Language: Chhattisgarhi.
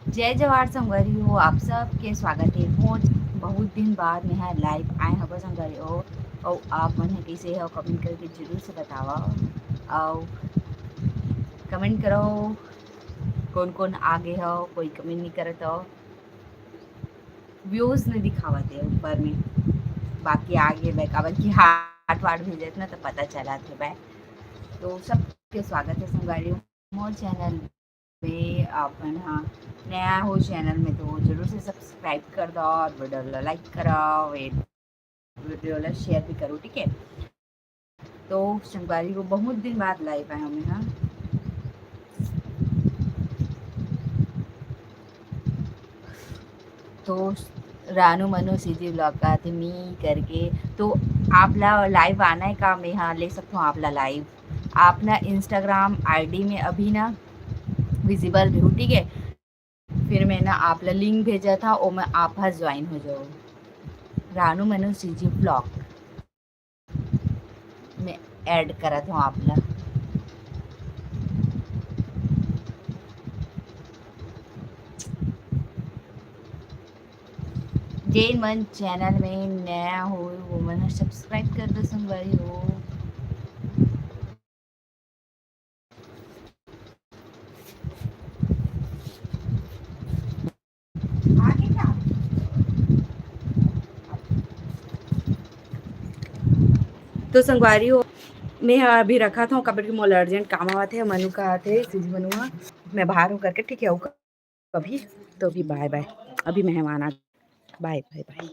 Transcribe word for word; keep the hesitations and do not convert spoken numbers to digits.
जय जवार संगवारी हो, आप सबके स्वागत हे। बहुत, बहुत दिन बाद मैं ह live आए हव संगवारी हो, अउ आप मन ह कइसे हो, comment करके जरूर से बतावा। अउ comment करो, कौन कौन आगे हो, कोई comment नहीं करत हो। Views नहीं दिखावत हे ऊपर में, बाकी आगे मैं काबर कि heart वार्ट भेजत ना, तो पता चलत हे। तो सबके स्वागत हे संगवारी हो मोर channel में। अपन ह नया हो channel में, तो जरूर से subscribe कर दो और video ला like करो, video ला share भी करो, ठीक है? तो संगवारी हो, बहुत दिन बाद live आए हमें, हाँ। तो रानू मनु सीधी vlog का थे मी करके, तो आप ला live आना है का? मैं हाँ ले सकता हूँ आप ला live। आप ना Instagram ID में अभी ना visible भी हो, ठीक है? फिर मैं ना आप ला link भेजा था, ओमे आप हा join हो जाओ। रानू मनु सीजी vlog में add करत हूँ आप ला। जेन मन channel में नया हो, वो मन subscribe कर दो संगवारी हो। तो संगवारी हो, मैं ह अभी रखत हूँ, काबर कि मोला urgent काम आवत हे, मनु का आथे, सीजी मनु ह, मैं बाहर हूँ करके, ठीक है, अउ कभी तो भी bye bye, अभी मेहमान आ, bye bye bye।